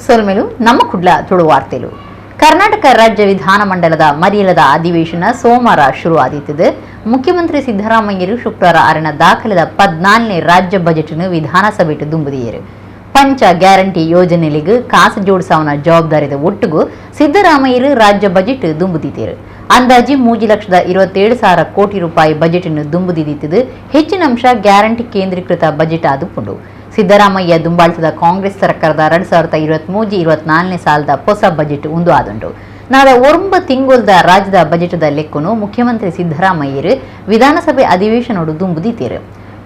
ಸೊಲ್ಮೆಲು ನಮ್ಮ ಕುಡ್ಲ ತುಳು ವಾರ್ತೆಲು. ಕರ್ನಾಟಕ ರಾಜ್ಯ ವಿಧಾನಮಂಡಲದ ಮರಿಯಲದ ಅಧಿವೇಶನ ಸೋಮವಾರ ಶುರು ಆದಿತ್ತದೆ. ಮುಖ್ಯಮಂತ್ರಿ ಸಿದ್ದರಾಮಯ್ಯರು ಶುಕ್ರವಾರ ಅರಣ ದಾಖಲೆದ 14ನೇ ರಾಜ್ಯ ಬಜೆಟ್ ವಿಧಾನಸಭೆಟ್ ದುಂಬುದಿಯರು. ಪಂಚ ಗ್ಯಾರಂಟಿ ಯೋಜನೆಗಳಿಗೆ ಕಾಸು ಜೋಡಿಸಾವನ ಜವಾಬ್ದಾರಿದ ಒಟ್ಟುಗು ಸಿದ್ದರಾಮಯ್ಯರು ರಾಜ್ಯ ಬಜೆಟ್ ದುಂಬುದಿದ್ದೇರು. ಅಂದಾಜಿ 3,27,000 ಕೋಟಿ ರೂಪಾಯಿ ಬಜೆಟ್ ದುಂಬುದಿದ್ದಿದ್ದು, ಹೆಚ್ಚಿನ ಅಂಶ ಗ್ಯಾರಂಟಿ ಕೇಂದ್ರೀಕೃತ ಬಜೆಟ್ ಆದುಪುಂಡು. ಸಿದ್ದರಾಮಯ್ಯ ದುಂಬಾಳ್ತದ ಕಾಂಗ್ರೆಸ್ ಸರ್ಕಾರದ 2023-24ನೇ ಸಾಲದ ಹೊಸ ಬಜೆಟ್ ಉಂದು ಆದುಂಡು. ನಾಳೆ 9 ತಿಂಗೊಲ್ದ ರಾಜ್ಯದ ಬಜೆಟ್ದ ಲೆಕ್ಕನು ಮುಖ್ಯಮಂತ್ರಿ ಸಿದ್ದರಾಮಯ್ಯರು ವಿಧಾನಸಭೆ ಅಧಿವೇಶನೋಡು ದುಂಬುದಿತ್ತೇರು.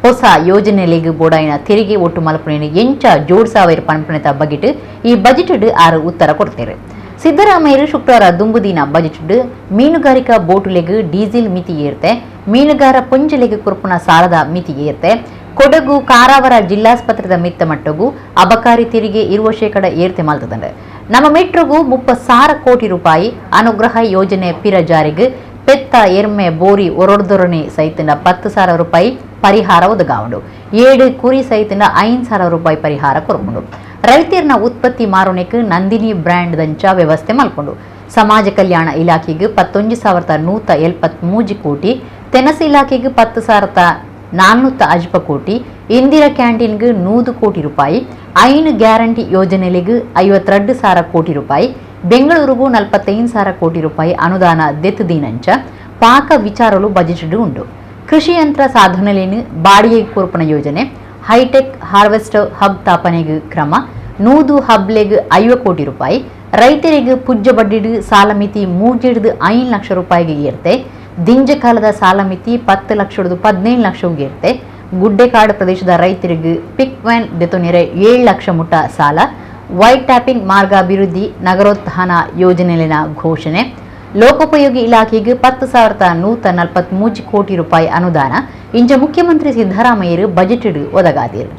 ಹೊಸ ಯೋಜನೆಲೆಗ್ ಬೋಡಾಯಿನ ತೆರಿಗೆ ಒಟ್ಟು ಮಲ್ಪುನೇನು ಎಂಚ ಜೋಡ್ಸಾವೇರ್ ಪನ್ಪುನೆತ ಬಗೆಟ್ ಈ ಬಜೆಟ್ ಆರು ಉತ್ತರ ಕೊಡ್ತೇರು. ಸಿದ್ದರಾಮಯ್ಯರು ಶುಕ್ರವಾರ ದುಂಬುದಿನ ಬಜೆಟ್ ಮೀನುಗಾರಿಕಾ ಬೋಟುಲೆಗ್ ಡೀಸೆಲ್ ಮಿತಿ ಏರ್ತೆ, ಮೀನುಗಾರ ಪೊಂಜಲೆಗ್ ಕೊರ್ಪುನ ಸಾಲದ ಮಿತಿ ಏರ್ತೆ, ಕೊಡಗು ಕಾರಾವರ ಜಿಲ್ಲಾಸ್ಪತ್ರೆದ ಮಿತ್ತ ಮಟ್ಟಗು ಅಬಕಾರಿ ತೆರಿಗೆ 20% ಏರ್ತೆ ಮಲ್ತದಂಡು. ನಮ್ಮ ಮೆಟ್ರೋಗು 30,000 ಕೋಟಿ ರೂಪಾಯಿ, ಅನುಗ್ರಹ ಯೋಜನೆ ಪಿರ ಜಾರಿಗೆ, ಪೆತ್ತ ಎರ್ಮೆ ಬೋರಿ ಒರೊಡ್ದೊರನೆ ಸೈತನ 10,000 ರೂಪಾಯಿ ಪರಿಹಾರ ಒದಗಾವುಂಡು, ಏಡು ಕುರಿ ಸೈತನ 5,000 ರೂಪಾಯಿ ಪರಿಹಾರ ಕೊರ್ಪುಂಡು. ರೈತರ್ನ ಉತ್ಪತ್ತಿ ಮಾರುನೆಕ್ ನಂದಿನಿ ಬ್ರ್ಯಾಂಡ್ ದಂಚ ವ್ಯವಸ್ಥೆ ಮಲ್ಪುಂಡು. ಸಮಾಜ ಕಲ್ಯಾಣ ಇಲಾಖೆಗೆ 11,173 ಕೋಟಿ, ತೆನಸು ಇಲಾಖೆಗೆ 10,405 ಕೋಟಿ, ಇಂದಿರಾ ಕ್ಯಾಂಟೀನ್ಗೆ 100 ಕೋಟಿ ರೂಪಾಯಿ, ಐನು ಗ್ಯಾರಂಟಿ ಯೋಜನೆಲೆಗ್ 52,000 ಕೋಟಿ ರೂಪಾಯಿ, ಬೆಂಗಳೂರಿಗೂ 45,000 ಕೋಟಿ ರೂಪಾಯಿ ಅನುದಾನ ದೆತ್ತುದೀನಂಚ ಪಾಕ ವಿಚಾರಲು ಬಜೆಟ್ ಉಂಡು. ಕೃಷಿ ಯಂತ್ರ ಸಾಧನೆಲೇನು ಬಾಡಿಗೆ ಕೊರ್ಪುನ ಯೋಜನೆ, ಹೈಟೆಕ್ ಹಾರ್ವೆಸ್ಟರ್ ಹಬ್ ತಾಪನೆಗೆ ಕ್ರಮ, 100 ಹಬ್ಲೆಗ್ 50 ಕೋಟಿ ರೂಪಾಯಿ, ರೈತರಿಗೆ ಪುಜ್ಜ ಬಡ್ಡಿಡು ಸಾಲ ಮಿತಿ 3 ಹಿಡಿದು 5 ಲಕ್ಷ ರೂಪಾಯಿಗೆ ಏರ್ತೆ, ದಿಂಜ ಕಾಲದ ಸಾಲ ಮಿತಿ 10 ಲಕ್ಷ 15 ಲಕ್ಷಗೆ ಏರ್ತೆ, ಗುಡ್ಡೆಕಾಡು ಪ್ರದೇಶದ ರೈತರಿಗೆ ಪಿಕ್ ವ್ಯಾನ್ ದೆತೊನೆರೆ 7 ಲಕ್ಷ ಮುಟ್ಟ ಸಾಲ, ವೈಟ್ ಟ್ಯಾಪಿಂಗ್ ಮಾರ್ಗ ಅಭಿವೃದ್ಧಿ, ನಗರೋತ್ಥಾನ ಯೋಜನೆಲಿನ ಘೋಷಣೆ, ಲೋಕೋಪಯೋಗಿ ಇಲಾಖೆಗೆ 10,143 ಕೋಟಿ ರೂಪಾಯಿ ಅನುದಾನ ಇಂಚ ಮುಖ್ಯಮಂತ್ರಿ ಸಿದ್ದರಾಮಯ್ಯರು ಬಜೆಟ್ ಒದಗಾದಿರು.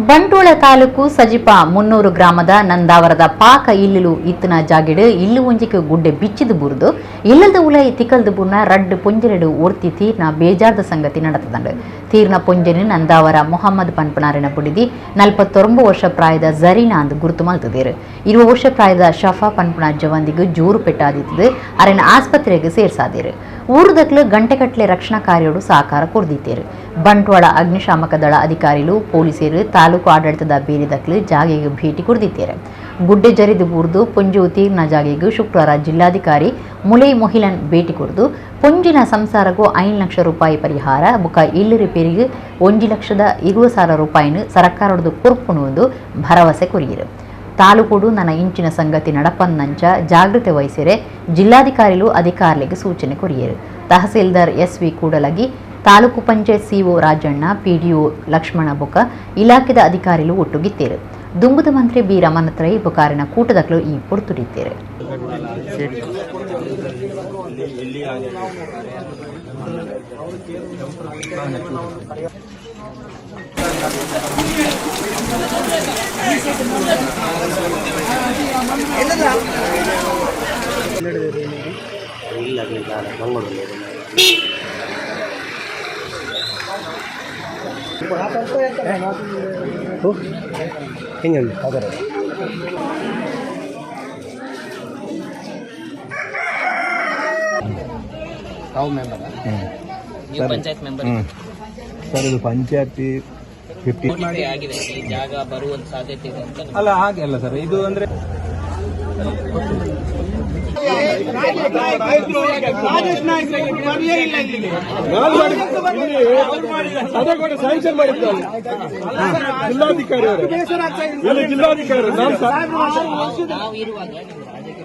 ಬಂಟ್ವಾಳ ತಾಲೂಕು ಸಜಿಪ ಮುನ್ನೂರು ಗ್ರಾಮದ ನಂದಾವರದ ಪಾಕ ಇಲ್ಲುಲು ಇತ್ತನ ಜಾಗಿಡು ಇಲ್ಲು ಒಂಜಿಕ್ ಗುಡ್ಡೆ ಬಿಚ್ಚಿದು ಬುರ್ದು ಇಲ್ಲದ ಉಲೈ ತಿಕಲ್ದು ಬುರ್ನ ರಡ್ಡು ಪೊಂಜೆರಡು ಒರ್ತಿ ತೀರ್ನ ಬೇಜಾರ್ದ ಸಂಗತಿ நடத்தದಂಡು. ತೀರ್ನ ಪೊಂಜೆನು ನಂದಾವರ ಮೊಹಮ್ಮದ್ ಪನ್ಪನಾರಿನ ಬುಡಿದಿ 49 ವರ್ಷ ಪ್ರಾಯದ ಜರೀನಾ ಅಂದ್ ಗುರುತು ಮಲ್ತದೇರು. 20 ವರ್ಷ ಪ್ರಾಯದ ಶಫಾ ಪನ್ಪುನ ಜವಂದಿಗೆ ಜೋರು ಪೆಟ್ಟಾದಿತ್ತದು. ಅರೆನ ಆಸ್ಪತ್ರೆಗೆ ಸೇರ್ಸಾದೇರು. ಊರುದಕ್ಲು ಗಂಟೆಕಟ್ಲೆ ರಕ್ಷಣಾ ಕಾರ್ಯೋಡು ಸಹಕಾರ ಕೊರ್ದಿತ್ತೇರು. ಬಂಟ್ವಾಳ ಅಗ್ನಿಶಾಮಕ ದಳ ಅಧಿಕಾರಿಲು, ಪೊಲೀಸರು, ತಾಲೂಕು ಆಡಳಿತದ ಬೇರೆದಕ್ಲು ಜಾಗೆಗೆ ಭೇಟಿ ಕೊಡ್ದಿತ್ತೇರು. ಗುಡ್ಡೆ ಜರಿದು ಬೂರ್ದು ಪೊಂಜು ತೀರ್ನ ಜಾಗೆಗೆ ಶುಕ್ರವಾರ ಜಿಲ್ಲಾಧಿಕಾರಿ ಮುಲೈ ಮೊಹಿಲನ್ ಭೇಟಿ ಕೊರ್ದು ಪೊಂಜಿನ ಸಂಸಾರಕ್ಕೂ 5 ಲಕ್ಷ ರೂಪಾಯಿ ಪರಿಹಾರ ಬುಕ್ಕ ಇಲ್ಲು ರಿಪೇರಿಗೆ 1,20,000 ರೂಪಾಯಿನ ಸರ್ಕಾರದ ಕೊರ್ಪುನು ಒಂದು ಭರವಸೆ ಕೊರಿಯರು. ತಾಲೂಕುಡು ನನ್ನ ಇಂಚಿನ ಸಂಗತಿ ನಡಪನ್ನಂಚ ಜಾಗೃತೆ ವಹಿಸಿರೆ ಜಿಲ್ಲಾಧಿಕಾರಿಲು ಅಧಿಕಾರಿಗಳಿಗೆ ಸೂಚನೆ courier. Tahsildar S V Kudligi, ತಾಲೂಕು ಪಂಚಾಯತ್ ಸಿಒ ರಾಜಣ್ಣ, ಪಿಡಿಒ ಲಕ್ಷ್ಮಣ ಬೊಕ ಇಲಾಖೆದ ಅಧಿಕಾರಿಲು ಒಟ್ಟುಗಿತ್ತೇರು. ದುಂಬುದ ಮಂತ್ರಿ ಬಿ ರಮಣತ್ರೈ ಬೊಕಾರಿನ ಕೂಟದಕ್ಲು ಈ ಪೊರ್ತುಡಿತ್ತೇರು. ಇಲ್ಲ ಮಂಗಳೂರಲ್ಲಿ. ಹೆಂಗೆ ಅದರ? ತಾವು ಮೆಂಬರ್, ನೀವು ಪಂಚಾಯತ್ ಮೆಂಬರ್? ಸರ್, ಇದು ಪಂಚಾಯತಿ 50. ನೋಟಿಫೈ ಆಗಿದೆ, ಈ ಜಾಗ ಬರುವಂತ ಸಾಧ್ಯತೆ ಇದೆ ಅಂತ ಅಲ್ಲ, ಹಾಗೆ ಅಲ್ಲ ಸರ್, ಇದು ಅಂದ್ರೆ ಅದೇ ಕೂಡ ಸ್ಯಾಂಕ್ಷನ್ ಮಾಡಿದ್ದು ಅಲ್ಲಿ ಜಿಲ್ಲಾಧಿಕಾರಿ ಅವರು. ಇಲ್ಲಿ ಜಿಲ್ಲಾಧಿಕಾರಿ, ನಾನು ನಾವು ಇರುವಾಗ ನೀವು ರಾಜಕೀಯ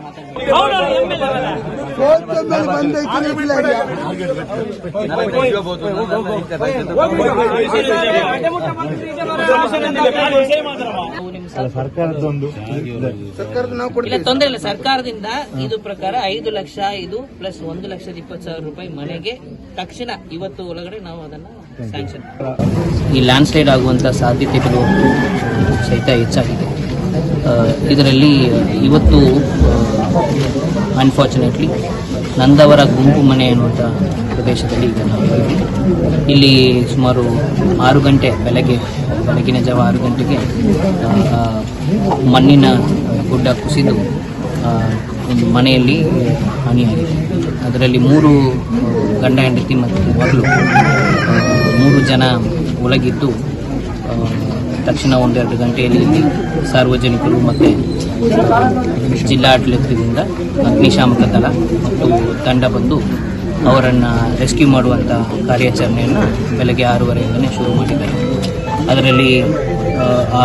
ಸರ್ಕಾರದ್ದೊಂದು ಇಲ್ಲ, ತೊಂದರೆ ಇಲ್ಲ. ಸರ್ಕಾರದಿಂದ ಇದು ಪ್ರಕಾರ 5 ಲಕ್ಷ ಇದು ಪ್ಲಸ್ 1,20,000 ರೂಪಾಯಿ ಮನೆಗೆ ತಕ್ಷಣ ಇವತ್ತು ಒಳಗಡೆ ನಾವು ಅದನ್ನ ಸ್ಯಾಂಕ್ಷನ್. ಈ ಲ್ಯಾಂಡ್ ಸ್ಲೈಡ್ ಆಗುವಂಥ ಸಾಧ್ಯತೆಗಳು ಸಹಿತ ಹೆಚ್ಚಾಗಿದೆ. ಇದರಲ್ಲಿ ಇವತ್ತು ಅನ್ಫಾರ್ಚುನೇಟ್ಲಿ ನಂದವರ ಗುಂಪು ಮನೆ ಅನ್ನುವಂಥ ಪ್ರದೇಶದಲ್ಲಿ ಈಗ ನಾವು ಇದ್ದೀವಿ. ಇಲ್ಲಿ ಸುಮಾರು 6 ಗಂಟೆ ಬೆಳಗಿನ ಜಾವ 6 ಗಂಟೆಗೆ ಮಣ್ಣಿನ ಗುಡ್ಡ ಕುಸಿದು ಒಂದು ಮನೆಯಲ್ಲಿ ಹಾನಿಯಾಗಿದೆ. ಅದರಲ್ಲಿ 3 ಗಂಡ ಹೆಂಡತಿ ಮತ್ತು ಮಗಳು 3 ಜನ ಒಳಗಿದ್ದು ತಕ್ಷಣ 1-2 ಗಂಟೆಯಲ್ಲಿ ಇಲ್ಲಿ ಸಾರ್ವಜನಿಕರು ಮತ್ತು ಜಿಲ್ಲಾಡಳಿತದಿಂದ ಅಗ್ನಿಶಾಮಕ ದಳ ಮತ್ತು ತಂಡ ಬಂದು ಅವರನ್ನು ರೆಸ್ಕ್ಯೂ ಮಾಡುವಂಥ ಕಾರ್ಯಾಚರಣೆಯನ್ನು ಬೆಳಗ್ಗೆ 6:30ರಿಂದಲೇ ಶುರು ಮಾಡಿದ್ದಾರೆ. ಅದರಲ್ಲಿ ಆ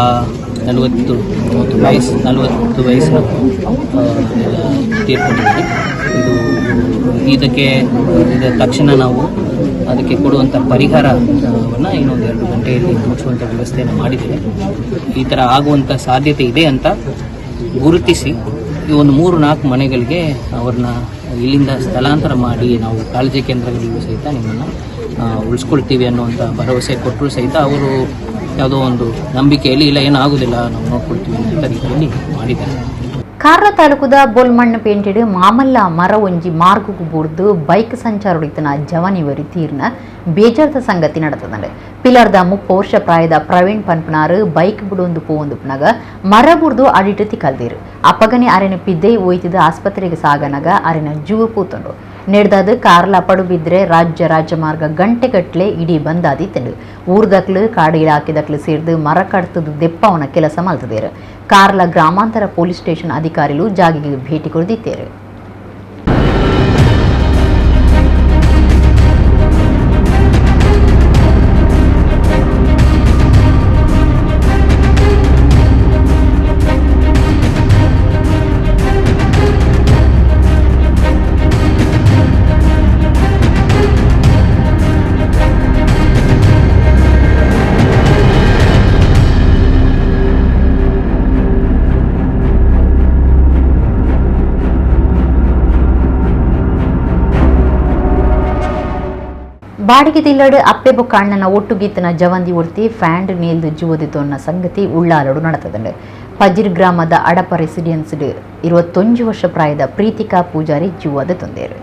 40 ವಯಸ್ಸಿನ ತೀರ್ಕೊಂಡಿದ್ದಾರೆ. ಇದಕ್ಕೆ ತಕ್ಷಣ ನಾವು ಅದಕ್ಕೆ ಕೊಡುವಂಥ ಪರಿಹಾರವನ್ನು ಇನ್ನೊಂದು 2 ಗಂಟೆಯಲ್ಲಿ ಮುಚ್ಚುವಂಥ ವ್ಯವಸ್ಥೆಯನ್ನು ಮಾಡಿದ್ದೇವೆ. ಈ ಥರ ಆಗುವಂಥ ಸಾಧ್ಯತೆ ಇದೆ ಅಂತ ಗುರುತಿಸಿ ಈ ಒಂದು 3-4 ಮನೆಗಳಿಗೆ ಅವ್ರನ್ನ ಇಲ್ಲಿಂದ ಸ್ಥಳಾಂತರ ಮಾಡಿ ನಾವು ಕಾಳಜಿ ಕೇಂದ್ರಗಳಿಗೂ ಸಹಿತ ನಿಮ್ಮನ್ನು ಉಳಿಸ್ಕೊಳ್ತೀವಿ ಅನ್ನುವಂಥ ಭರವಸೆ ಕೊಟ್ಟರು ಸಹಿತ ಅವರು ಯಾವುದೋ ಒಂದು ನಂಬಿಕೆಯಲ್ಲಿ ಇಲ್ಲ ಏನಾಗೋದಿಲ್ಲ ನಾವು ನೋಡ್ಕೊಳ್ತೀವಿ ಅನ್ನೋ ರೀತಿಯಲ್ಲಿ ಮಾಡಿದ್ದಾರೆ. ಕಾರ್ಲ ತಾಲೂಕುದ ಬೊಲ್ಮಣ್ಣು ಪೇಂಟೆಡ್ ಮಾಮಲ್ಲ ಮರ ಒಂಜಿ ಮಾರ್ಗಕ್ಕೂ ಬೂರ್ದು ಬೈಕ್ ಸಂಚಾರೊಡಿತನ ಜವನಿವರಿ ತೀರ್ನ ಬೇಜಾರ್ದ ಸಂಗತಿ ನಡೆತದಂಡೆ. ಪಿಲರ್ದ 30 ವರ್ಷ ಪ್ರಾಯದ ಪ್ರವೀಣ್ ಪನ್ಪನಾರು ಬೈಕ್ ಬಿಡೊಂದು ಪೋವೊಂದು ಪುನಗ ಮರ ಬುರ್ದು ಅಡಿಟ್ಟು ತಿಕಲ್ದಿರು. ಅಪ್ಪಗನೆ ಅರೆನ ಪಿದ್ದೆ ಒಯ್ತಿದ ಆಸ್ಪತ್ರೆಗೆ ಸಾಗನಗ ಅರೆನ ಜೀವ ಪೂತಂಡು. ನೆಡ್ದಾದ ಕಾರ್ಲ ಪಡುಬಿದ್ರೆ ರಾಜ್ಯ ರಾಜಮಾರ್ಗ ಗಂಟೆಗಟ್ಲೆ ಇಡೀ ಬಂದಾದಿತ್ತಂಡು. ಊರ್ದಕ್ಲು ಕಾಡು ಇಲಾಖೆದಕ್ಲು ಸೇರ್ದು ಮರ ಕಡ್ತದ ದೆಪ್ಪವನ ಕೆಲಸ ಮಲ್ತದೇರು. ಕಾರ್ಲ ಗ್ರಾಮಾಂತರ ಪೊಲೀಸ್ ಸ್ಟೇಷನ್ ಅಧಿಕಾರಿಗಳು ಜಾಗಿಗೆ ಭೇಟಿ ಕೊಡ್ದಿತ್ತೇರು. ಬಾಡಿಗೆ ತಿಲ್ಲಡು ಅಪ್ಪೆ ಬೊಕ್ಕ ಅಣ್ಣನ ಒಟ್ಟುಗೀತನ ಜವಂದಿ ಒರ್ತಿ ಫ್ಯಾಂಡ್ ನೇಲ್ದು ಜೀವದಿತೊನ್ನ ಸಂಗತಿ ಉಳ್ಳಾಲಡು ನಡತದಂಡು. ಪಜಿರ್ ಗ್ರಾಮದ ಅಡಪ ರೆಸಿಡೆನ್ಸ್ 21 ವರ್ಷ ಪ್ರಾಯದ ಪ್ರೀತಿಕಾ ಪೂಜಾರಿ ಜೀವದ ತೊಂದೇರು.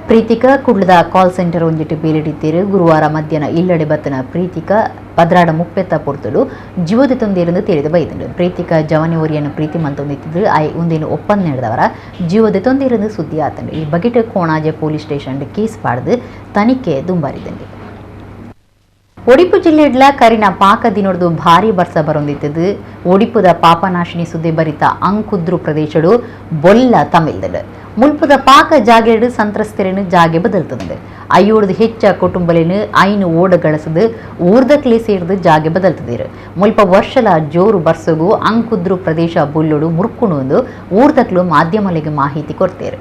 ಪ್ರೀತಿಕಾ ಕುಡ್ಲದ ಕಾಲ್ ಸೆಂಟರ್ ಒಂದಿಟ್ಟು ಬೇಲಿಡಿತ್ತೀರು. ಗುರುವಾರ ಮಧ್ಯಾಹ್ನ ಇಲ್ಲಡೆ ಬತ್ತನ ಪ್ರೀತಿಕಾ ಪದ್ರಾಡ ಮುಪ್ಪೆತ್ತ ಪೊರ್ತುಡು ಜೀವದ ತೊಂದೇರೆಂದು ತೆರೆದು ಬೈದಂಡು. ಪ್ರೀತಿಕಾ ಜವನಿ ಒರಿಯನ್ನು ಪ್ರೀತಿ ಮಂತೊಂದಿತ್ತಿದ್ರು I ಒಂದೇನು ಒಪ್ಪಂದ ನಡೆದವರ ಜೀವದ ತೊಂದೇರೆಂದು ಸುದ್ದಿ ಆತಂಡು. ಈ ಬಗೆಟ್ ಕೋಣಾಜೆ police station case ಪಾಡ್ದು ತನಿಖೆ ದುಂಬಾರಿದಂಡು. ಒಡಿಪು ಜಿಲ್ಲೆಡ್ಲ ಕರಿನ ಪಾಕ ದಿನೊಡ್ದು ಭಾರಿ ಬರ್ಸ ಬರೊಂದಿತ್ತದು. ಒಡಿಪುದ ಪಾಪನಾಶಿನಿ ಸುದ್ದಿ ಬರಿತ ಅಂಕುದ್ರು ಪ್ರದೇಶಡು ಬೊಲ್ಲ ತಮಿಳ್ದಡು. ಮುಲ್ಪದ ಪಾಕ ಜಾಗೆಡು ಸಂತ್ರಸ್ತರನ್ನು ಜಾಗೆ ಬದಲ್ತದಂಡು. ಅಯ್ಯೋಡ್ದು ಹೆಚ್ಚ ಕುಟುಂಬಲೇನು 5 ಓಡ ಗಳಸದು ಊರ್ದಕ್ಲೆ ಸೇರ್ದು ಜಾಗೆ ಬದಲ್ತದಿರು. ಮುಲ್ಪ ವರ್ಷಲ ಜೋರು ಬರ್ಸಗು ಅಂಕುದ್ರು ಪ್ರದೇಶ ಬೊಲ್ಲೊಡು ಮುರ್ಕುಣು ಊರ್ದಕ್ಲು ಮಾಧ್ಯಮಗಳಿಗೆ ಮಾಹಿತಿ ಕೊಡ್ತೇರು.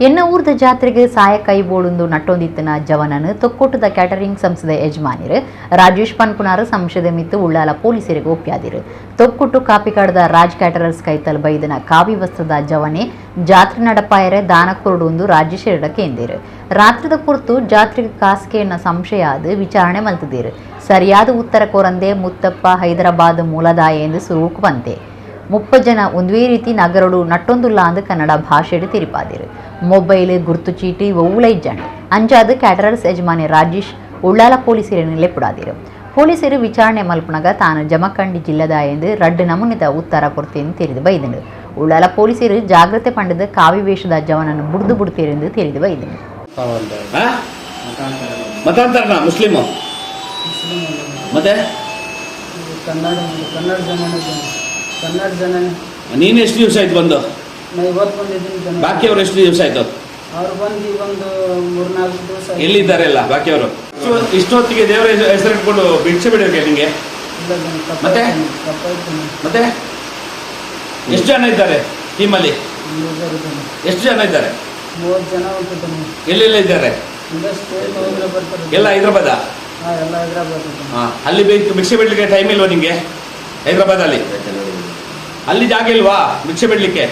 ಎನ್ನ ಊರ್ದ ಜಾತ್ರೆಗೆ ಸಾಯ ಕೈ ಬೋಡುಂದು ನಟ್ಟೊಂದಿತ್ತನ ಜವನನು ತೊಕ್ಕೊಟ್ಟದ ಕ್ಯಾಟರಿಂಗ್ ಸಂಸ್ಥೆದ ಯಜಮಾನಿರು ರಾಜೇಶ್ ಪನ್ಪುನಾರು ಸಂಶಯದ ಮಿತ್ತು ಉಳ್ಳಾಲ ಪೊಲೀಸರಿಗೆ ಒಪ್ಪ್ಯಾದಿರು. ತೊಕ್ಕೊಟ್ಟು ಕಾಪಿಕಾಡದ ರಾಜ್ ಕ್ಯಾಟರರ್ಸ್ ಕೈತಲ್ ಬೈದನ ಕಾವಿ ವಸ್ತ್ರದ ಜವನೆ ಜಾತ್ರೆ ನಡಪಾಯರೆ ದಾನ ಕೊರಡುಂದು ರಾಜೇಶ್ ಕೇಂದಿರು. ರಾತ್ರಿದ ಪುರ್ತು ಜಾತ್ರೆಗೆ ಕಾಸ್ಕೆಯನ್ನ ಸಂಶಯ ಆದ ವಿಚಾರಣೆ ಮಲ್ತದಿರು. ಸರಿಯಾದ ಉತ್ತರ ಕೋರಂದೆ ಮುತ್ತಪ್ಪ ಹೈದರಾಬಾದ್ ಮೂಲದಾಯ ಎಂದು ಸುರುಕು ಬಂತೆ. 30 ಜನ ಒಂದೇ ರೀತಿ ನಗರಡು ನಟ್ಟೊಂದುಲ್ಲ ಅಂದು ಕನ್ನಡ ಭಾಷೆಡು ತಿರಿಪಾದಿರು. ಮೊಬೈಲ್ ಗುರ್ತು ಚೀಟಿ ಒವ್ವುಲ ಇಜ್ಜಾಂಡ್. ಅಂಚಾದ ಕ್ಯಾಟರರ್ಸ್ ಯಜಮಾನಿ ರಾಜೇಶ್ ಉಳ್ಳಾಲ ಪೊಲೀಸರನ್ನು ಲೆಪ್ಪುಡಾದಿರು. ಪೊಲೀಸರು ವಿಚಾರಣೆ ಮಲ್ಪನಗ ತಾನು ಜಮಖಂಡಿ ಜಿಲ್ಲೆದ ಎಂದು ರಡ್ಡು ನಮೂನೆದ ಉತ್ತರ ಕೊಡ್ತೇನೆ ತಿಳಿದು ಬೈದನು. ಉಳ್ಳಾಲ ಪೊಲೀಸರು ಜಾಗ್ರತೆ ಪಂಡದ ಕಾವಿ ವೇಷದ ಜವನನ್ನು ಬುಡ್ದು ಬಿಡ್ತೇರೆಂದು ತಿಳಿದು ಬೈದನು. ಮತಾಂತರನ ಮುಸ್ಲಿಮು ಮತ್ತೆ ಕನ್ನಡ ಕನ್ನಡ ಜನ ಕನ್ನಡ ಜನ. ನೀನು ಎಷ್ಟು ದಿವಸ ಆಯ್ತು ಬಂದು? ನಾ ಇವತ್ತು ಬಂದಿದ್ದೀನಿ. ಬಾಕಿಯವರು ಎಷ್ಟು ದಿವಸ ಆಯ್ತು? ಅವ್ರು ಬಂದು ಒಂದು 3-4 ದಿವಸ. ಎಲ್ಲಿದ್ದಾರೆ ಎಲ್ಲ ಬಾಕಿಯವರು? ಇಷ್ಟೊತ್ತಿಗೆ ದೇವರ ಹೆಸರು ಇಟ್ಕೊಂಡು ಭಿಕ್ಷೆ ಬಿಡೋಕೆ ನಿಂಗೆ? ಮತ್ತೆ ಮತ್ತೆ ಎಷ್ಟು ಜನ ಇದ್ದಾರೆ ಟೀಮಲ್ಲಿ? ಎಷ್ಟು ಜನ ಇದ್ದಾರೆ? 30 ಜನ ಉಂಟು. ಎಲ್ಲೆಲ್ಲ ಇದ್ದಾರೆ? ಎಲ್ಲ ಹೈದರಾಬಾದ? ಅಲ್ಲಿ ಭಿಕ್ಷೆ ಬಿಡ್ಲಿಕ್ಕೆ ಟೈಮ್ ಇಲ್ವಾ ನಿಂಗೆ? ಹೈದರಾಬಾದ್ ಅಲ್ಲಿ ಅಲ್ಲಿ ಜಾಗ ಇಲ್ವಾ ಭಿಕ್ಷೆ ಬಿಡ್ಲಿಕ್ಕೆ?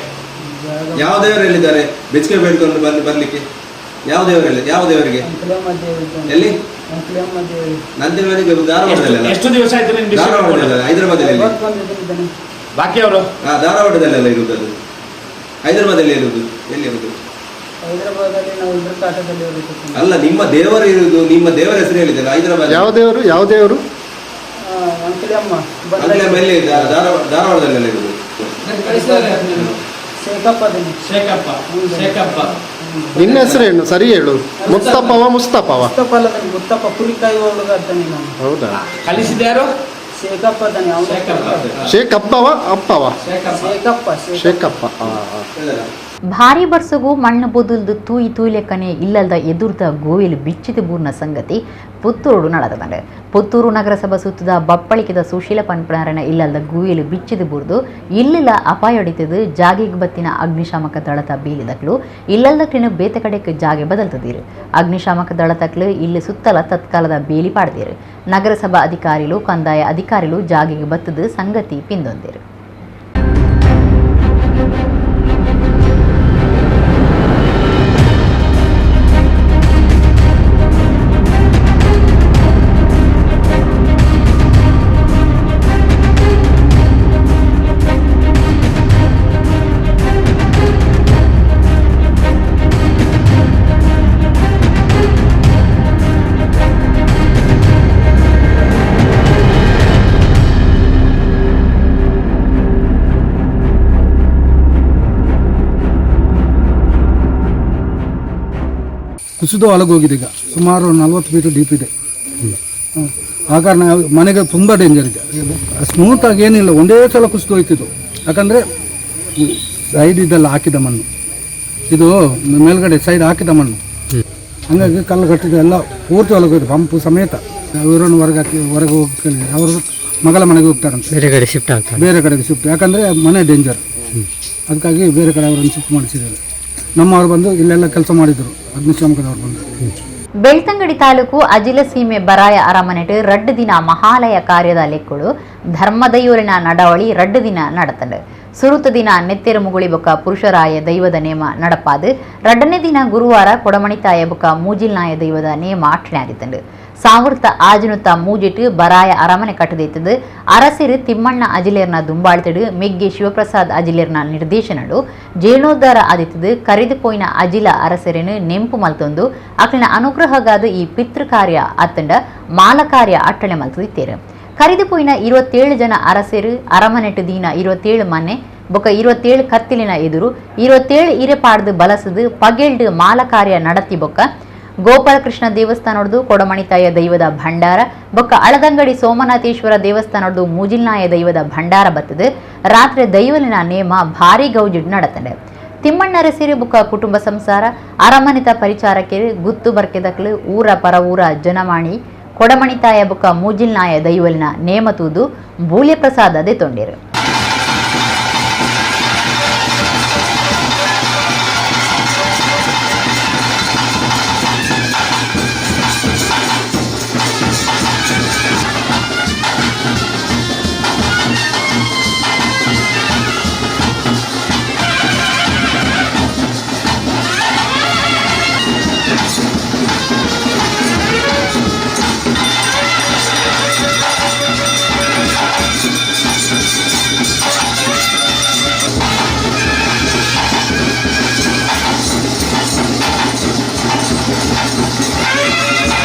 ಯಾವ ದೇವರಲ್ಲಿದ್ದಾರೆ ಭಿಕ್ಷೆ ಬೇಡ್ಕೊಂಡು ಬರ್ಲಿಕ್ಕೆ? ಯಾವ ದೇವರಲ್ಲಿ? ಯಾವ ದೇವರಿಗೆ? ಎಲ್ಲಿ? ನಂದಿನ ಧಾರವಾಡದಲ್ಲ? ಎಷ್ಟು ದಿವಸ ಆಯ್ತು ನೀನು ಭಿಕ್ಷೆ? ಹೈದರಾಬಾದಲ್ಲಿ. ಬಾಕಿಯವರು? ಹಾ, ಧಾರವಾಡದಲ್ಲೆಲ್ಲ ಇರುವುದು ಅದು. ಹೈದರಾಬಾದಲ್ಲಿ ಇರುವುದು ಎಲ್ಲಿ ಇರುವುದು? ಅಲ್ಲ, ನಿಮ್ಮ ದೇವರು ಇರುವುದು, ನಿಮ್ಮ ದೇವರ ಹೆಸರು ಹೇಳಿದಲ್ಲ ಹೈದರಾಬಾದ್. ಯಾವ ದೇವರು? ಯಾವ ದೇವರು? ಎಲ್ಲಿ? ಧಾರವಾಡದಲ್ಲೆಲ್ಲ ಇರುವುದು. ನಿನ್ನ ಹೆಸರೇನು ಸರಿ ಹೇಳು. ಮುಸ್ತಫವ ಮುಸ್ತಫವ? ಮುತ್ತಪ್ಪ ಕುರಿಕಾಯಿ ಹುಡುಗ ಅಂತಾನೆ ನಾನು. ಹೌದಾ? ಕಲಿಸಿದ ಯಾರು? ಶೇಖಪ್ಪ. ಶೇಖಪ್ಪವ ಅಪ್ಪವ? ಶೇಖಪ್ಪ. ಶೇಖಪ್ಪ. ಭಾರಿ ಬರ್ಸಗು ಮಣ್ಣು ಬೊದುಲ್ದು ತೂಯಿ ತೂಯ್ಲೆಕ್ಕನೆ ಇಲ್ಲಲ್ದ ಎದುರ್ದ ಗೋವಿಲು ಬಿಚ್ಚಿದ ಬೂರ್ನ ಸಂಗತಿ ಪುತ್ತೂರು ನಡೆದಂಡೆ. ಪುತ್ತೂರು ನಗರಸಭಾ ಸುತ್ತದ ಬಪ್ಪಳಿಕೆದ ಸುಶೀಲ ಪನ್ಪಣರನ ಇಲ್ಲಲ್ದ ಗೂಯಿಲು ಬಿಚ್ಚಿದ ಬೂರ್ದು ಇಲ್ಲಿಲ್ಲ ಅಪಾಯೊಡಿತದು. ಜಾಗೆಗೆ ಬತ್ತಿನ ಅಗ್ನಿಶಾಮಕ ದಳತ ಬೀಲಿದಕ್ಲು ಇಲ್ಲಲ್ದಕ್ಲಿನ ಬೇತೆ ಕಡೆಗೆ ಜಾಗೆ ಬದಲ್ತದೀರು. ಅಗ್ನಿಶಾಮಕ ದಳತಕ್ಲು ಇಲ್ಲಿ ಸುತ್ತಲ ತತ್ಕಾಲದ ಬೇಲಿ ಪಾಡ್ದೀರು. ನಗರಸಭಾ ಅಧಿಕಾರಿಲು ಕಂದಾಯ ಅಧಿಕಾರಿಲು ಜಾಗೆಗೆ ಬತ್ತದು ಸಂಗತಿ ಪಿಂದೊಂದಿರು. ಕುಸಿದು ಒಳಗೋಗಿದೆ. ಈಗ ಸುಮಾರು 40 ಮೀಟರ್ ಡೀಪ್ ಇದೆ. ಆ ಕಾರಣ ಮನೆಗೆ ತುಂಬ ಡೇಂಜರ್ ಇದೆ. ಸ್ಮೂತಾಗಿ ಏನಿಲ್ಲ, ಒಂದೇ ಸಲ ಕುಸಿದು ಹೋಯ್ತಿದ್ದು. ಯಾಕಂದರೆ ಸೈಡ್ ಇದೆಲ್ಲ ಹಾಕಿದ ಮಣ್ಣು, ಇದು ಮೇಲ್ಗಡೆ ಸೈಡ್ ಹಾಕಿದ ಮಣ್ಣು, ಹಾಗಾಗಿ ಕಲ್ಲು ಕಟ್ಟಿದ ಎಲ್ಲ ಪೂರ್ತಿ ಒಳಗೋಯ್ತು, ಪಂಪು ಸಮೇತ. ಇವರನ್ನು ಹೊರಗೆ ಹಾಕಿ ಹೊರಗೆ ಹೋಗಿ ಅವರು ಮಗಳ ಮನೆಗೆ ಹೋಗ್ತಾರಂತೆ, ಬೇರೆ ಕಡೆ ಶಿಫ್ಟ್ ಆಗ್ತಾರೆ. ಬೇರೆ ಕಡೆಗೆ ಶಿಫ್ಟ್. ಯಾಕಂದರೆ ಮನೆ ಡೇಂಜರ್, ಅದಕ್ಕಾಗಿ ಬೇರೆ ಕಡೆ ಅವರನ್ನು ಶಿಫ್ಟ್ ಮಾಡಿಸಿದ್ದೇವೆ. ನಮ್ಮವರು ಬಂದು ಇಲ್ಲೆಲ್ಲ ಕೆಲಸ ಮಾಡಿದರು, ಅಗ್ನಿಶಾಮಕದವರು ಬಂದು. ಬೆಳ್ತಂಗಡಿ ತಾಲೂಕು ಅಜಿಲ ಸೀಮೆ ಬರಾಯ ಅರಮನೆಟ್ ರಡ್ಡು ದಿನ ಮಹಾಲಯ ಕಾರ್ಯದ ಲೆಕ್ಕಳು ಧರ್ಮದೈವರಿನ ನಡವಳಿ ರಡ್ಡು ದಿನ ನಡತಂಡು. ಸುರುತ ದಿನ ನೆತ್ತೆರು ಮುಗುಳಿ ಬೊಕ್ಕ ಪುರುಷರಾಯ ದೈವದ ನೇಮ ನಡಪಾದು ರಡ್ಡನೇ ದಿನ ಗುರುವಾರ ಕೊಡಮಣಿತಾಯ ಬೊಕ್ಕ ಮೂಜಿಲ್ನಾಯ ದೈವದ ನೇಮ ಅಟ್ಟಣೆ ಆದಿತ್ತಂಡು. ಸಾವಿರದ ಆಜನುತ್ತ ಮೂಜಿಟ್ಟು ಬರಾಯ ಅರಮನೆ ಕಟ್ಟದಿತ್ತದು. ಅರಸಿರು ತಿಮ್ಮಣ್ಣ ಅಜಿಲೇರ್ನ ದುಂಬಾಳ್ತಿಡು ಮೆಗ್ಗೆ ಶಿವಪ್ರಸಾದ್ ಅಜಿಲೇರ್ನ ನಿರ್ದೇಶನಡು ಜೀರ್ಣೋದ್ಧಾರ ಆದಿತ್ತದು. ಕರಿದು ಪೋಯಿನ ಅಜಿಲ ಅರಸರೇನು ನೆಂಪು ಮಲ್ತೊಂದು ಅಕ್ಲಿನ ಅನುಗ್ರಹಗಾದ ಈ ಪಿತೃಕಾರ್ಯ ಅತ್ತಂಡ ಮಾಲಕಾರ್ಯ ಅಟ್ಟಣೆ ಮಲ್ತದಿತ್ತೇರು. ಕರಿದು ಪೋಯಿನ 27 ಜನ ಅರಸರು ಅರಮನೆಟ್ಟು ದೀನ 27 ಮನೆ ಬೊಕ 27 ಕತ್ತಿಲಿನ ಎದುರು 27 ಇರೆಪಾಡ್ದು ಬಲಸದು ಪಗೆಲ್ಡು ಮಾಲಕಾರ್ಯ ನಡತಿ ಬೊಕ್ಕ ಗೋಪಾಲಕೃಷ್ಣ ದೇವಸ್ಥಾನೊಡ್ದು ಕೊಡಮಣಿತಾಯ ದೈವದ ಭಂಡಾರ ಬೊಕ್ಕ ಅಳದಂಗಡಿ ಸೋಮನಾಥೇಶ್ವರ ದೇವಸ್ಥಾನೊಡ್ದು ಮೂಜಿಲ್ನಾಯ ದೈವದ ಭಂಡಾರ ಬತ್ತದು. ರಾತ್ರಿ ದೈವಲಿನ ನೇಮ ಭಾರಿ ಗೌಜಿಡ್ ನಡತಂಡೆ. ತಿಮ್ಮಣ್ಣರಸಿರಿ ಬೊಕ್ಕ ಕುಟುಂಬ ಸಂಸಾರ ಅರಮನಿತ ಪರಿಚಾರಕೆರು ಗುತ್ತು ಬರ್ಕೆದಕ್ಲು ಊರ ಪರ ಊರ ಜನಮಾಣಿ ಕೊಡಮಣಿತಾಯ ಬೊಕ್ಕ ಮೂಜಿಲ್ನಾಯ ದೈವಲಿನ ನೇಮ ತೂದು ಬೂಲ್ಯ ಪ್ರಸಾದ ದೆತೊಂಡಿರು.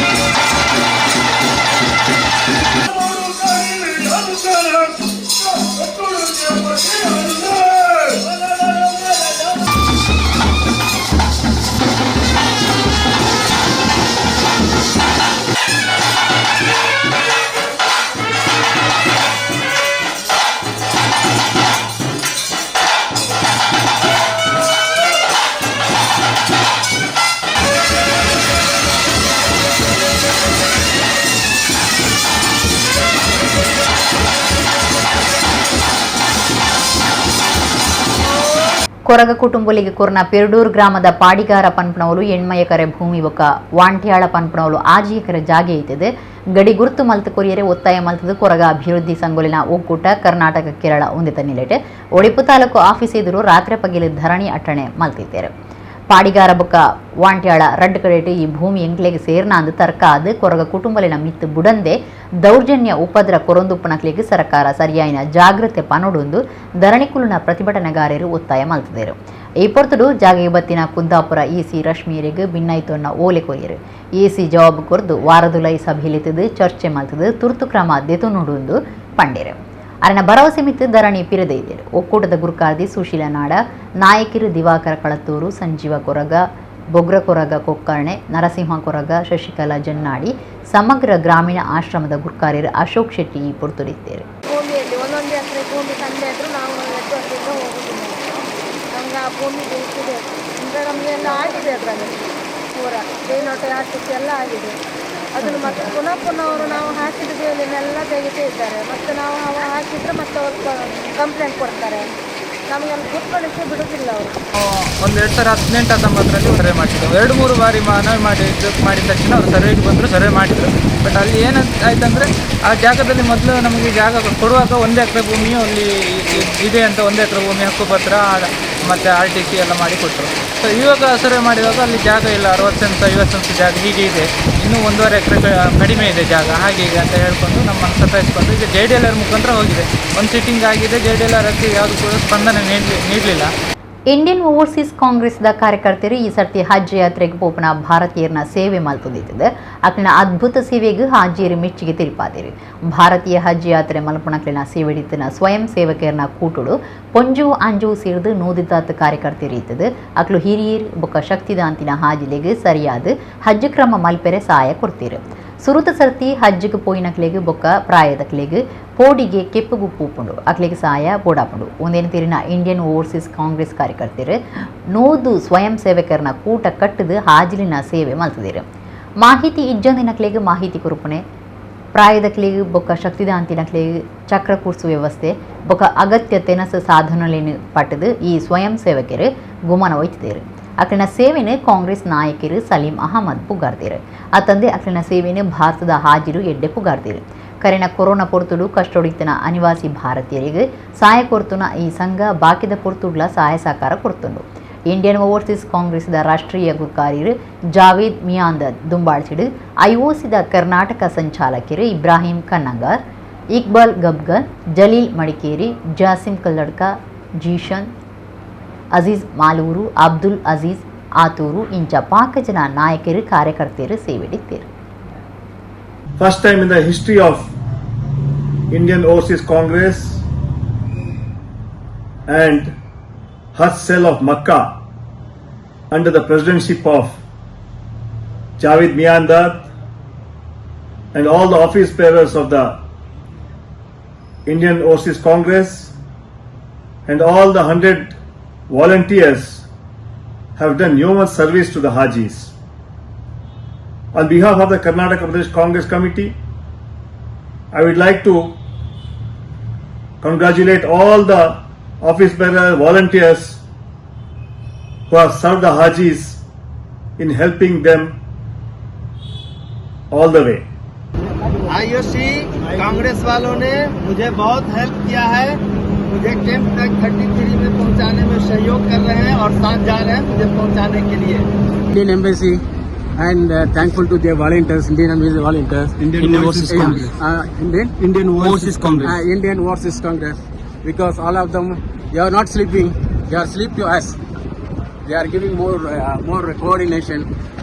Koraga ಕುಟುಂಬಲಿಗೆ ಕೊರ್ನ ಪೆರ್ಡೂರು ಗ್ರಾಮದ ಪಾಡಿಗಾರ ಪನ್ಪನವಲು 8 ಎಕರೆ ಭೂಮಿ ಬೊಕ್ಕ ವಾಂಟ್ಯಾಳ ಪನ್ಪನವಲು 6 ಎಕರೆ ಜಾಗೆ ಐತದೆ. ಗಡಿ ಗುರುತು ಮಲ್ತು ಕೊರಿಯರೆ ಒತ್ತಾಯ ಮಲ್ತದು ಕೊರಗ ಅಭಿವೃದ್ಧಿ ಸಂಗೊಲಿನ ಒಕ್ಕೂಟ ಕರ್ನಾಟಕ ಕೇರಳ ಹೊಂದಿತ ನಿಲೆಟ್ ಒಡಿಪು ತಾಲೂಕು ಆಫೀಸ್ ಎದುರು ರಾತ್ರಿ ಪಗಿಲು ಧರಣಿ ಅಟ್ಟಣೆ ಮಲ್ತಿದ್ದಾರೆ. ಪಾಡಿಗಾರ ಬೊಕ್ಕ ವಾಂಟ್ಯಾಳ ರಡ್ಡು ಕಡೆಟ್ ಈ ಭೂಮಿ ಎಂಕ್ಲೆಗೆ ಸೇರ್ನಾಂದು ತರ್ಕ ಅದು ಕೊರಗ ಕುಟುಂಬಲಿನ ಮಿತ್ತು ಬುಡಂದೆ ದೌರ್ಜನ್ಯ ಉಪದ್ರ ಕೊರೊಂದುಪ್ಪನಕ್ಲೆಗೆ ಸರ್ಕಾರ ಸರಿಯಾಯಿನ ಜಾಗ್ರತೆ ಪನೊಡೊಂದು ಧರಣಿಕುಲುನ ಪ್ರತಿಭಟನೆಗಾರರು ಒತ್ತಾಯ ಮಲ್ತಿದರು. ಈ ಪೊರ್ತುಡು ಜಾಗೆ ಬತ್ತಿನ ಕುಂದಾಪುರ ಇಸಿ ರಶ್ಮಿಯರಿಗೆ ಭಿನ್ನಾಯ್ತೊನ್ನ ಓಲೆ ಕೊರಿಯರು. ಇಸಿ ಜವಾಬು ಕೊರ್ದು ವಾರದುಲೈ ಸಭೆಯಲ್ಲಿತ್ತದು ಚರ್ಚೆ ಮಲ್ತದು ತುರ್ತು ಕ್ರಮ ದೆತೊನುಡೊಂದು ಪಂಡೇರು. ಅರನ ಭರವಸೆ ಮಿತ್ತು ಧರಣಿ ಪಿರದೆ ಇದ್ದರು. ಒಕ್ಕೂಟದ ಗುರುಕಾರ್ದಿ ಸುಶೀಲ ನಾಡ, ನಾಯಕಿರು ದಿವಾಕರ ಕಳತೂರು, ಸಂಜೀವ ಕೊರಗ, ಬೊಗ್ರ ಕೊರಗ ಕೊಕ್ಕರ್ಣೆ, ನರಸಿಂಹ ಕೊರಗ, ಶಶಿಕಲಾ ಜನ್ನಾಡಿ, ಸಮಗ್ರ ಗ್ರಾಮೀಣ ಆಶ್ರಮದ ಗುರುಕಾರ್ಯರು ಅಶೋಕ್ ಶೆಟ್ಟಿ ಈ ಪೊರ್ತುಡಿದ್ದರು. ಭೂಮಿಯಲ್ಲಿ ಒಂದೊಂದು ಎಕರೆ ಭೂಮಿ ತಂದೆ ಇದ್ರು ನಾವು ನೆಟ್ವರ್ಕಿಂದ ಹೋಗುದಿಲ್ಲ. ನಮ್ಗೆ ಆ ಭೂಮಿ ಬೇಕಿದೆ ಅಂದರೆ ನಮಗೆ ಎಲ್ಲ ಆಗಿದೆ, ಅದರಲ್ಲಿ ಪೂರ ಬೇನೋಟ ಹಾಕಲಿಕ್ಕೆ ಎಲ್ಲ ಆಗಿದೆ. ಅದನ್ನು ಮತ್ತೆ ಪುನಃ ಪುನಃ ಅವರು ನಾವು ಹಾಕಿದ ಬೇಲಿನೆಲ್ಲ ತೆಗಿತಾ ಇದ್ದಾರೆ. ಮತ್ತು ನಾವು ಹಾಕಿದರೆ ಮತ್ತೆ ಅವರು ಕಂಪ್ಲೇಂಟ್ ಕೊಡ್ತಾರೆ. ನಮಗೆ ಅಲ್ಲಿ ಕೂತ್ಕೊಳ್ಳಿಕ್ಕೆ ಬಿಡುವುದಿಲ್ಲ ಅವರು. ಒಂದು 2018-19ರಲ್ಲಿ ಸರ್ವೆ ಮಾಡಿಸಿದ್ರು. 2-3 ಬಾರಿ ಮನವಿ ಮಾಡಿದ ತಕ್ಷಣ ಅವರು ಸರ್ವೆಗೆ ಬಂದರು, ಸರ್ವೆ ಮಾಡಿದರು. ಬಟ್ ಅಲ್ಲಿ ಏನಾಯ್ತಂದರೆ ಆ ಜಾಗದಲ್ಲಿ ಮೊದಲು ನಮಗೆ ಜಾಗ ಕೊಡುವಾಗ 1 ಎಕರೆ ಭೂಮಿಯು ಅಲ್ಲಿ ಇದೆ ಅಂತ 1 ಎಕರೆ ಭೂಮಿ ಹಕ್ಕುಪತ್ರ ಮತ್ತು RTC ಎಲ್ಲ ಮಾಡಿ ಕೊಟ್ಟರು. ಸೊ ಇವಾಗ ಸರ್ವೆ ಮಾಡಿದಾಗ ಅಲ್ಲಿ ಜಾಗ ಇಲ್ಲ, 60 ಸೆಂಟ್ಸ್ 50 ಸೆಂಟ್ಸ್ ಜಾಗ ಹೀಗೆ ಇದೆ, ಇನ್ನೂ 1.5 ಎಕರೆ ಕಡಿಮೆ ಇದೆ ಜಾಗ, ಹಾಗೆ ಹೀಗೆ ಅಂತ ಹೇಳ್ಕೊಂಡು ನಮ್ಮನ್ನು ಸತಾಯಿಸ್ಕೊಂಡು ಈಗ JDLR ಮುಖಾಂತರ ಹೋಗಿದೆ. ಒಂದು ಸಿಟ್ಟಿಂಗ್ ಆಗಿದೆ, JDLR ಯಾವುದು ಕೂಡ ಸ್ಪಂದನೆ ನೀಡಲಿಲ್ಲ. ಇಂಡಿಯನ್ ಓವರ್ಸೀಸ್ ಕಾಂಗ್ರೆಸ್ದ ಕಾರ್ಯಕರ್ತರು ಈ ಸರ್ತಿ ಹಜ್ ಯಾತ್ರೆಗೆ ಪೋಪನ ಭಾರತೀಯರನ್ನ ಸೇವೆ ಮಲ್ತೊಂದಿತ್ತದೆ. ಅಕ್ಲಿನ ಅದ್ಭುತ ಸೇವೆಗೆ ಹಾಜಿಯರು ಮೆಚ್ಚುಗೆ ತಿಳಿಪಾದಿರು. ಭಾರತೀಯ ಹಜ್ ಯಾತ್ರೆ ಮಲ್ಪುಣಕ್ಲಿನ ಸೇವೆಡಿತ್ತಿನ ಸ್ವಯಂ ಸೇವಕರನ್ನ ಕೂಟುಡು ಪೊಂಜು ಅಂಜು ಸೇರಿದು ನೂದಿತಾತ್ ಕಾರ್ಯಕರ್ತರು ಇತ್ತದು. ಅಕ್ಲು ಹಿರಿಯರ್ ಬೊಕ್ಕ ಶಕ್ತಿದಾಂತಿನ ಹಾಜಿಲೆಗೆ ಸರಿಯಾದ ಹಜ್ ಕ್ರಮ ಮಲ್ಪೆರೆ ಸಹಾಯ ಕೊಡ್ತೀರು. ಸುರುತ ಸರ್ತಿ ಹಜ್ಜಿಗೆ ಪೋಯಿನಕ್ಲೆಗ್ ಬೊಕ್ಕ ಪ್ರಾಯದಕ್ಲೆಗ್ ಪೋಡಿಗೆ ಕೆಪ್ಪುಗು ಪೂಪುಂಡು ಅಕ್ಲೆಗ್ ಸಹಾಯ ಬೋಡಾಪುಂಡು. ಒಂದೇನು ತೀರಿನ ಇಂಡಿಯನ್ ಓವರ್ಸೀಸ್ ಕಾಂಗ್ರೆಸ್ ಕಾರ್ಯಕರ್ತರು 100 ಸ್ವಯಂ ಸೇವಕರನ್ನ ಕೂಟ ಕಟ್ಟದು ಹಾಜಿಲಿನ ಸೇವೆ ಮಲ್ತದಿರು. ಮಾಹಿತಿ ಇಜ್ಜಂದಿನಕ್ಲೆಗ್ ಮಾಹಿತಿ ಕುರುಪುಣೆ, ಪ್ರಾಯದಕ್ಲೆಗ್ ಬೊಕ್ಕ ಶಕ್ತಿದಾಂತಿನಕ್ಲೆಗ್ ಚಕ್ರ ಕೂರ್ಸು ವ್ಯವಸ್ಥೆ ಬೊಕ್ಕ ಅಗತ್ಯ ತೆನಸ ಸಾಧನಲೇನು ಪಟ್ಟದು ಈ ಸ್ವಯಂ ಸೇವಕರು ಗುಮನ ಒಯ್ತಿದ್ದೇರು. ಅಕ್ಲಿನ ಸೇವೆನು ಕಾಂಗ್ರೆಸ್ ನಾಯಕರು ಸಲೀಂ ಅಹಮದ್ ಪುಗಾರ್ದಿರು. ಅತ್ತಂದೆ ಅಕ್ಲಿನ ಸೇವೆನು ಭಾರತದ ಹಾಜಿರು ಎಡ್ಡೆ ಪುಗಾರ್ದಿರು. ಕರೆನ ಕೊರೋನಾ ಪೊರ್ತುಡು ಕಷ್ಟೊಡಿತನ ಅನಿವಾಸಿ ಭಾರತೀಯರಿಗೆ ಸಹಾಯ ಕೊರ್ತುನ ಈ ಸಂಘ ಬಾಕಿದ ಪೊರ್ತುಡ್ಲ ಸಹಾಯ ಸಹಕಾರ ಕೊರ್ತುಂಡು. ಇಂಡಿಯನ್ ಓವರ್ಸೀಸ್ ಕಾಂಗ್ರೆಸ್ದ ರಾಷ್ಟ್ರೀಯ ಗುರ್ಕಾರ್ಯರು ಜಾವೇದ್ ಮಿಯಾಂದದ್ ದುಂಬಾಳ್ಸಿಡು, ಐಒಸಿದ ಕರ್ನಾಟಕ ಸಂಚಾಲಕರು ಇಬ್ರಾಹಿಂ ಕನ್ನಂಗಾರ್, ಇಕ್ಬಾಲ್ ಗಬ್ಗರ್, ಜಲೀಲ್ ಮಡಿಕೇರಿ, ಜಾಸಿಂ ಕಲ್ಲಡ್ಕ, ಜೀಶನ್ ಅಜೀಜ್ ಮಾಲೂರು, ಅಬ್ದುಲ್ ಅಜೀಜ್ ಆತೂರು ಇಂಚ ಪಾಕ ಜನ ನಾಯಕರು ಕಾರ್ಯಕರ್ತರು ಸೇವೆಡಿತ್ತೇರು. First time in the history of Indian Overseas Congress and Hajj Cell of Makkah under the presidency of Javed Miandad and all the office bearers of the Indian Overseas Congress and all the 100 volunteers have done yeoman service to the Hajis. On behalf of the Karnataka Pradesh Congress Committee, I would like to congratulate all the office bearer volunteers who have served the Hajis in helping them all the way. IOC Congress वालों ने मुझे बहुत help किया है। मुझे camp तक 33 में पहुंचाने में सहयोग कर रहे हैं और साथ जा रहे हैं मुझे पहुंचाने के लिए। Indian Embassy and thankful to their volunteers, Indian Embassy volunteers. Indian Overseas Congress. Indian Overseas Congress. Indian Overseas Congress, because all of them, they are not sleeping, they are sleep to us. They are giving more coordination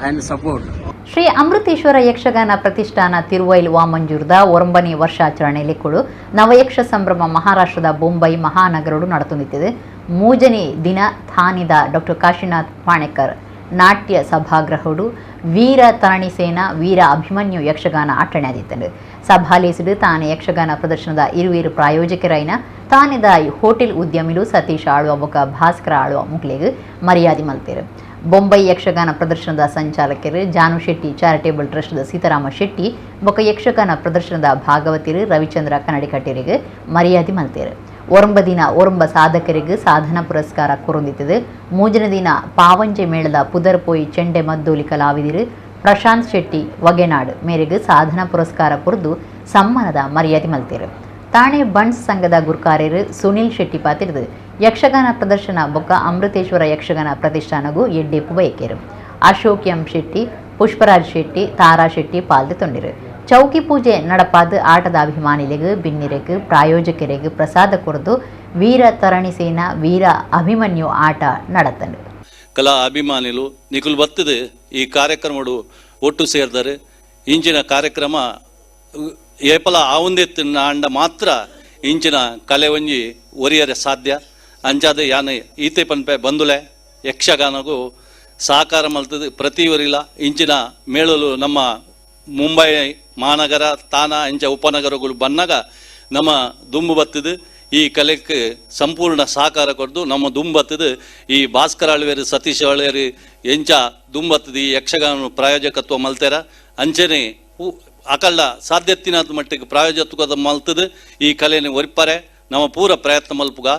and support. Shri Amruteshwara Yakshagana Pratishthan Tiruvail ವಾಮಂಜೂರ್ದ 9ನೇ ವರ್ಷಾಚರಣೆ ಲೆಕ್ಕುಡು ನವಯಕ್ಷ ಸಂಭ್ರಮ ಮಹಾರಾಷ್ಟ್ರದ ಬೊಂಬೈ ಮಹಾನಗರಡು ನಡೆದುತ್ತಿದೆ. 3ನೇ ದಿನ ಥಾನಿದ doctor Kashinath ಪಾಣೇಕರ್ ನಾಟ್ಯ ಸಭಾಗೃಹಡು ವೀರ ತರಣಿಸೇನ ವೀರ ಅಭಿಮನ್ಯು ಯಕ್ಷಗಾನ ಅಟ್ಟಣೆಯಾದಿತ್ತಂಡು. ಸಭಾಲೇಸಿಡು ತಾನೆ ಯಕ್ಷಗಾನ ಪ್ರದರ್ಶನದ ಇರುವಿರು ಪ್ರಾಯೋಜಕರೈನ ತಾನೆದ hotel ಉದ್ಯಮಿಲು Satish Alva ಬೊಕ ಭಾಸ್ಕರ ಆಳ್ವ ಮುಕ್ಲೆಗ್ ಮರ್ಯಾದೆ ಮಲ್ತೇರು. ಬೊಂಬೈ ಯಕ್ಷಗಾನ ಪ್ರದರ್ಶನದ ಸಂಚಾಲಕರು ಜಾನು ಶೆಟ್ಟಿ ಚಾರಿಟೇಬಲ್ ಟ್ರಸ್ಟ್ದ ಸೀತಾರಾಮ ಶೆಟ್ಟಿ ಬೊಕ ಯಕ್ಷಗಾನ ಪ್ರದರ್ಶನದ ಭಾಗವತಿರು ರವಿಚಂದ್ರ ಕನ್ನಡಿಕಟ್ಟೆರಿಗೆ ಮರ್ಯಾದೆ ಮಲ್ತೇರು. ಒರಂಬ ದಿನ ಒರಂಬ ಸಾಧಕರಿಗೆ ಸಾಧನಾ ಪುರಸ್ಕಾರ ಕೊರೊಂದಿತ್ತದು. ಮೂಜನ ದಿನ ಪಾವಂಜೆ ಮೇಳದ ಪುದರ್ಪೋಯಿ ಚೆಂಡೆ ಮದ್ದೋಲಿ ಕಲಾವಿದರು ಪ್ರಶಾಂತ್ ಶೆಟ್ಟಿ ವಗೆನಾಡ್ ಮೇರೆಗೆ ಸಾಧನಾ ಪುರಸ್ಕಾರ ಕೊರದು ಸಮ್ಮಾನದ ಮರ್ಯಾದೆ ಮಲ್ತೇರು. ತಾಣೆ ಬಂಟ್ಸ್ ಸಂಘದ ಗುರ್ಕಾರ್ಯರು ಸುನಿಲ್ ಶೆಟ್ಟಿ ಪಾತಿರ್ದು ಯಕ್ಷಗಾನ ಪ್ರದರ್ಶನ ಬೊಕ್ಕ ಅಮೃತೇಶ್ವರ ಯಕ್ಷಗಾನ ಪ್ರತಿಷ್ಠಾನಗೂ ಎಡ್ಡೆಪ್ಪು ಬಯಕೇರು. ಅಶೋಕ್ ಎಂ ಶೆಟ್ಟಿ, ಪುಷ್ಪರಾಜ್ ಶೆಟ್ಟಿ, ತಾರಾ ಶೆಟ್ಟಿ ಪಾಲ್ದು ತೊಂಡಿರು. ಚೌಕಿ ಪೂಜೆ ನಡಪಾದ ಆಟದ ಅಭಿಮಾನಿಲೆಗ್ ಬಿನ್ನಿರೆಗ್ ಪ್ರಾಯೋಜಕರೆಗ್ ಪ್ರಸಾದ ಕೊರದು ವೀರ ತರಣಿ ಸೇನಾ ವೀರ ಅಭಿಮನ್ಯು ಆಟ ನಡತಂಡು. ಕಲಾ ಅಭಿಮಾನಿಲು ನಿಕುಲು ಬತ್ತದು ಈ ಕಾರ್ಯಕ್ರಮಡು ಒಟ್ಟು ಸೇರ್ತಾರೆ. ಇಂಚಿನ ಕಾರ್ಯಕ್ರಮ ಏಪಲ ಆವಂದೆತ್ತಿನ ಅಂಡ ಮಾತ್ರ ಇಂಚಿನ ಕಲೆ ಒಂಜಿ ಒರಿಯರೆ ಸಾಧ್ಯ. ಅಂಚಾದ ಯಾನೆ ಈತೆ ಪನ್ಪೆ ಬಂದುಲೆ ಯಕ್ಷಗಾನಗೂ ಸಹಕಾರ ಮಲ್ತದು ಪ್ರತಿಯೊರಿಲ ಇಂಚಿನ ಮೇಳಲು ನಮ್ಮ ಮುಂಬೈ ಮಹಾನಗರ ತಾನ ಇಂಚ ಉಪನಗರಗಳು ಬನ್ನಾಗ ನಮ್ಮ ದುಂಬು ಬತ್ತದು ಈ ಕಲೆಗೆ ಸಂಪೂರ್ಣ ಸಹಕಾರ ಕೊಡ್ದು ನಮ್ಮ ದುಂಬತ್ತದು ಈ ಭಾಸ್ಕರ ಅಳ್ವೇರು ಸತೀಶ್ ಅಳ್ವೇರು ಎಂಚ ದುಂಬತ್ತದು ಈ ಯಕ್ಷಗಾನ ಪ್ರಾಯೋಜಕತ್ವ ಮಲ್ತೇರ ಅಂಚನೆ ಅಕಲ್ಲ ಸಾಧ್ಯತಿನಾದ ಮಟ್ಟಿಗೆ ಪ್ರಾಯೋಜಕತ್ವ ಮಲ್ತದು ಈ ಕಲೆಯನ್ನು ಒರಿಪಾರೆ ನಮ್ಮ ಪೂರ ಪ್ರಯತ್ನ ಮಲ್ಪುಗ.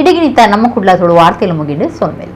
ಇಡಗಿನಿತ ನಮ್ಮ ಕುಡ್ಲ ತುಳು ವಾರ್ತೆಲು ಮುಗಿಂಡು ಸೊನ್ಮೇಲೆ.